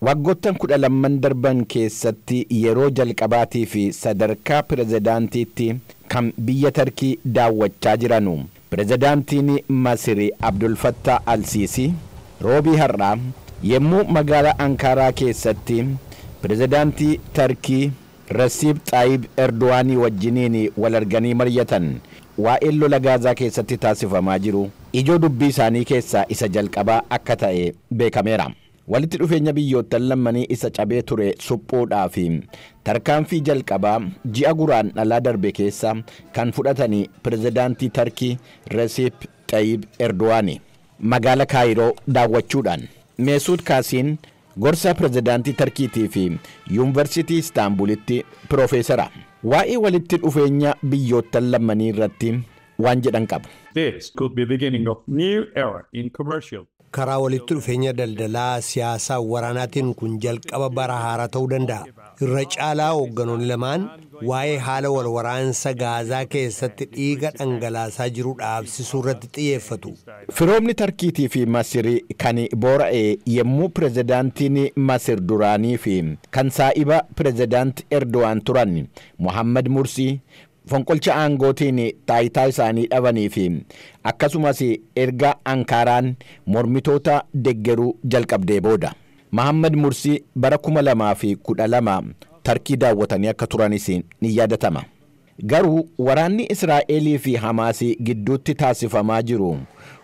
Waggoottan 12n darban keessatti yeroo jalqabaatii fi sadarkaa pirezidaantiitti kan biyya Tarkii daawwachaa jiranu pirezidaantiin Masiri Abdul Fattah Al-Siisii roobii har'aa yemmuu magaalaa Ankaaraa keessatti pirezidaantii Tarkii Rasiib Xaayib Erdowaanii wajjiniin wal arganii mari'atan waa'een lola Gaazaa keessatti taasifamaa jiru ijoo dubbii isaanii keessaa isa jalqabaa akka ta'e beekameera. Walitti dhufeenya biyyoottan lammanii isa cabee ture suphuudhaa fi tarkaanfii jalqabaa ji'a Guraandhalaa darbe keessa kan fudhatanii pirezidaantii Tarkii Resiip Xayyib Erdowaani magaala Kaayiroo daawwachuudhaan. Meesuud Kaasiin gorsa pirezidaantii Tarkiitii fi Yuunivarsiitii Istaanbulitti piroofeesara. Waa'ee walitti dhufeenya biyyoottan lammanii irratti waan jedhan qabu. This could be beginning of new era in commercial. Karaa walitti dhufeenya daldalaa, siyaasaa, waraanaatiin kun jalqaba bara haaraa ta'uu danda'a. Irra caalaa hoogganoonni lamaan waa'ee haala wal waraansa Gaazaa keessatti dhiiga dhangalaasaa jiru dhaabsisuu irratti xiyyeeffatu. Firoomni Tarkiitii fi Masirii kan boora'e yommuu pirezidaantiin Masir duraanii fi kan saa'iba pirezidaant Erdo'aan turan Muhammad Mursii fonqolcha aangootiin taayitaa isaanii dhabanii fi akkasumas erga Ankaaraan mormitoota deggeruu jalqabdee booda. Muhammad Mursii bara 2012 Tarkii daawwatanii akka turanis ni yaadatama. Garuu waraanni Israa'elii fi Hamaasii gidduutti taasifamaa jiru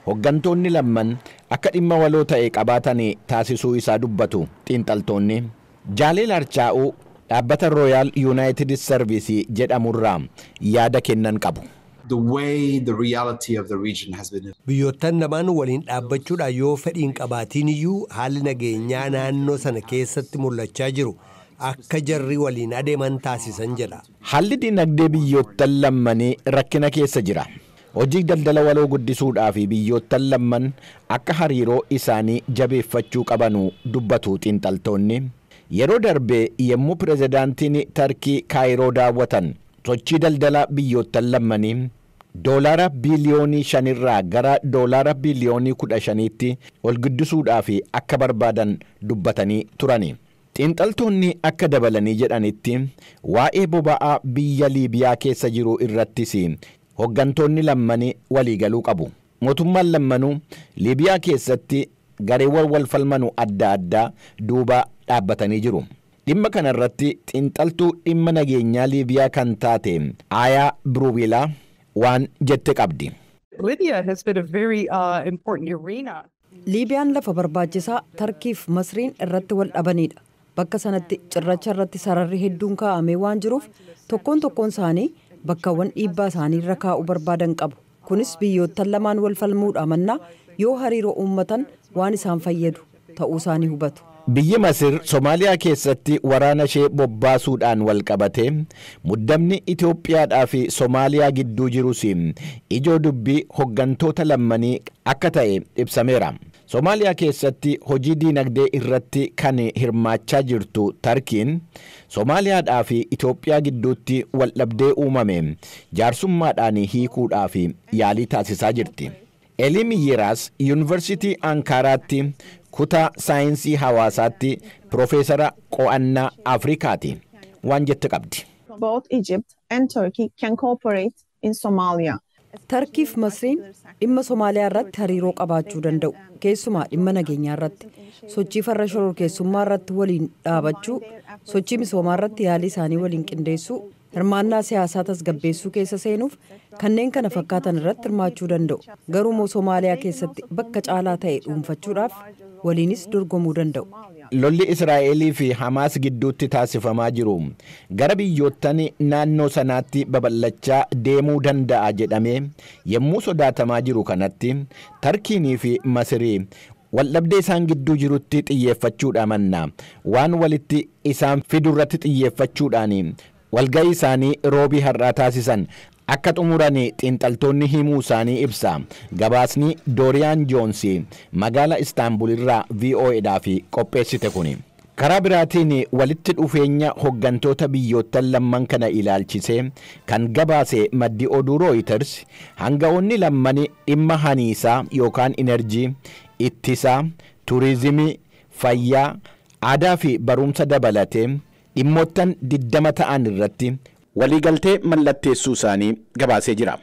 hoggantoonni lamman akka dhimma waloo ta'e qabaatan taasisuu isaa dubbatu xiinxaltoonni. Jaaleel Archaa'uu dhaabbata Royal United Service jedhamurraa yaada kennan qabu. The way the reality of the region has been. Biyyoottan lamaan waliin dhaabbachuudhaan yoo fedhiin qabaatiin iyyuu, haalli nageenyaa naannoo sana keessatti mul'achaa jiru akka jarri waliin adeeman taasisan jedha. Haalli dinagdee biyyoottan lammanii rakkina keessa jira. Hojii daldala waloo guddisuudhaa fi biyyoottan lamman akka hariiroo isaanii jabeeffachuu qabanu dubbatu xiinxaltoonni. Yeroo darbe yommuu pirezidaantiin Tarkii Kaayiroo daawwatan sochii daldala biyyoottan lammanii doolaara biiliyoonii 5rraa gara doolaara biiliyoonii 15tti ol guddisuudhaaf akka barbaadan dubbatanii turani. Xiinxaltoonni akka dabalanii jedhanitti, waa'ee boba'aa biyya Liibiyaa keessa jiru irrattis hoggantoonni lammanii waliigaluu qabu. Mootummaan lammanuu Liibiyaa keessatti gareewwan wal falmanu adda addaa duuba dhaabbatanii jiru. Dhimma kana irratti xiinxaltuu dhimma nageenyaa Liibiyaa kan taate Aayaa Biruubilaa waan jette qabdi. Libya has been a very important arena. Liibiyaan lafa barbaachisaa Tarkiif Masriin irratti wal dhabanidha. Bakka sanatti cirracha irratti sararri hedduun kaa'amee waan jiruuf, tokkoon tokkoon isaanii bakkawwan dhiibbaa isaanii irra kaa'uu barbaadan qabu. Kunis biyyoottan lamaan wal falmuudha mannaa yoo hariiroo uummatan waan isaan fayyadu ta'uu isaanii hubatu. Biyyi Masir Somaaliyaa keessatti waraana ishee bobbaasuudhaan wal qabate muddamni Itoophiyaadhaa fi Somaaliyaa gidduu jirus ijoo dubbii hoggantoota lammanii akka ta'e ibsameera. Somaaliyaa keessatti hojii diinagdee irratti kan hirmaachaa jirtu Tarkiin Somaaliyaadhaa fi Itoophiyaa gidduutti waldhabdee uumame jaarsummaadhaan hiikuudhaaf yaalii taasisaa jirti. Elim Yiraas Yuunivarsiitii Ankaaraatti kutaa saayinsii hawaasaatti piroofeesara qo'annaa Afrikaati. Waan jette qabdi. Both Egypt and Turkey can cooperate in Somalia. Tarkiif Masriin dhimma Somaaliyaa irratti hariiroo qabaachuu danda'u. Keessumaa dhimma nageenyaa irratti, sochii farra shororkeessummaa irratti waliin dhaabachuu, sochii misoomaa irratti yaalii isaanii waliin qindeessuu, hirmaannaa siyaasaa tasgabbeessuu keessa seenuuf kanneen kana fakkaatan irratti hirmaachuu danda'u. Garuu immoo Somaaliyaa keessatti bakka caalaa ta'e dhuunfachuudhaaf waliinis dorgomuu danda'u. Lolli Israa'elii fi Hamaas gidduutti taasifamaa jiru gara biyyoottan naannoo sanaatti babal'achaa deemuu danda'a jedhamee yommuu sodaatamaa jiru kanatti, Tarkiinii fi Masirii waldhabdee isaan gidduu jirutti xiyyeeffachuudha manna waan walitti isaan fidurratti xiyyeeffachuudhaan walga'ii isaanii roobii har'aa taasisan akka xumuran xiinxaltoonni himuu isaanii ibsa gabaasni Dooriyaan Joonsi magaala Istaanbul irraa VOAdhaaf qopheessite kuni. Karaa biraatiin walitti dhufeenya hoggantoota biyyoottan lamman kana ilaalchisee kan gabaase maddi oduu Reuters, hanga'oonni lamman dhimma haniisaa yookaan inerjii, ittisaa, turizimii, fayyaa, Aadaa fi barumsa dabalatee dhimmoottan 20 ta'an irratti waliigaltee mallatteessuu isaanii gabaasee jira.